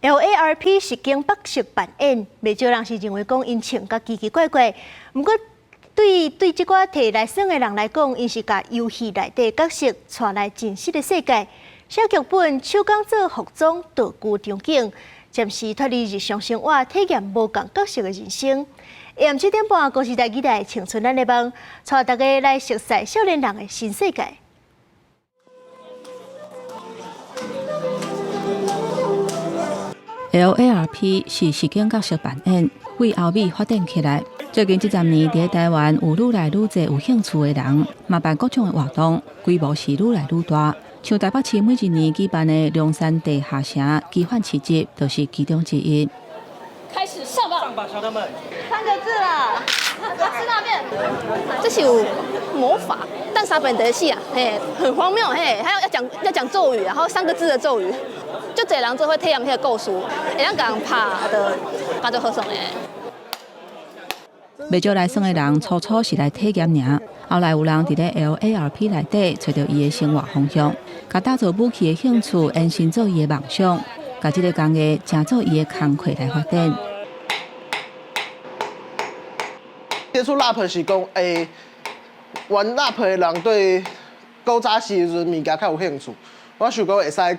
LARP 實境角色扮演，袂少人是認為講𪜶穿甲奇奇怪怪。毋過對對這寡提來耍的人來講，𪜶是共遊戲內底角色帶來真實的世界。寫劇本、手工做服裝、道具場景，暫時脫離日常生活，體驗無仝角色的人生。下暗7點半，公視台語台《青春咱的夢》，帶大家來熟悉少年人的新世界。 LARP 是實境角色扮演，為歐美發展起來。最近這10年，佇台灣有愈來愈濟有興趣的人，嘛辦各種的活動，規模是愈來愈大。像台北市每一年舉辦的龍山地下城奇幻市集，就是其中之一。開始上吧！上吧，小燈們。三個字啦，吃大便。這是有魔法，但啥本得戲啊？嘿，很荒謬嘿，還要要講要講咒語，然後三個字的咒語。足濟人做伙體驗彼個故事，會當共人拍的，拍做好耍的。袂少來耍的人初初是來體驗爾，後來有人佇咧 LARP 內底揣著伊的生活方向，共打造武器的興趣延伸做伊的夢想，共這个工藝成做伊的工課來發展。接觸 LARP 是講，玩 LARP 的人對古早時陣物件較有興趣，我想講會使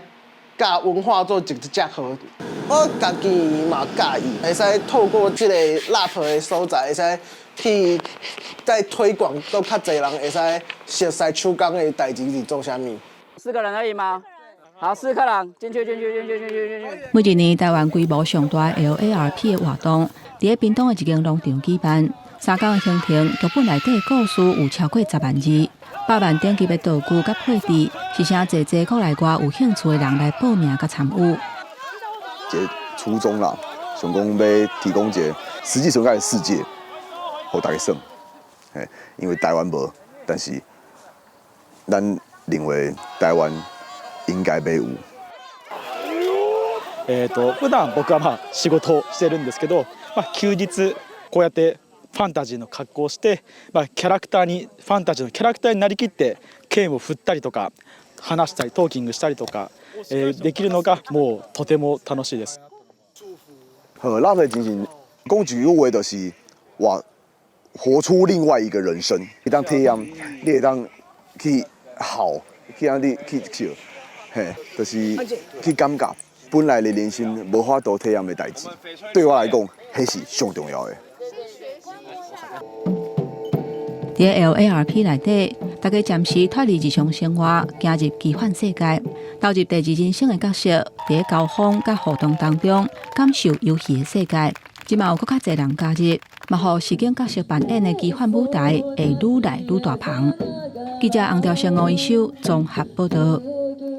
佮文化做一個結合。我家己嘛佮意，會使透過這个 LARP 的所在，會使去再推廣，閣較濟人會使熟悉手工的代誌是做啥物。四個人而已嗎？好，四個人進去，進去，進去，進去，進去。每一年台灣規模上大 LARP 的活動，佇咧屏東的一間農場舉辦。3工的行程，劇本內底故事有超過10萬字，百萬等級的道具佮配置，是誠濟濟國內外有興趣的人來報名佮參與。一个初衷啦，想講欲提供一个實際存在的世界，予大家耍。嘿，因為台灣無，但是咱認為台灣應該欲有。普段僕はまあ仕事をしてるんですけど、まあ休日こうやってファンタジーの格好をして、まあキャラクターにファンタジーのキャラクターになりきって剣を振ったりとか話したりトーキングしたりとか、できるのがもうとても楽しいです。好，LARP 的精神講一句話就是活活出另外一個人生。會當體驗，你會當去哭，去按呢去笑，嘿，就是去感覺本來的人生無法度體驗的代誌，對我來講，彼是上重要的。佇 LARP 內底，大家暫時脫離日常生活，行入奇幻世界，投入第二人生的角色，佇交鋒佮互動當中，感受遊戲的世界。這馬有閣較濟人加入，嘛予實境角色扮演的奇幻舞台會愈來愈大棚。記者洪兆生、吳一修綜合報導。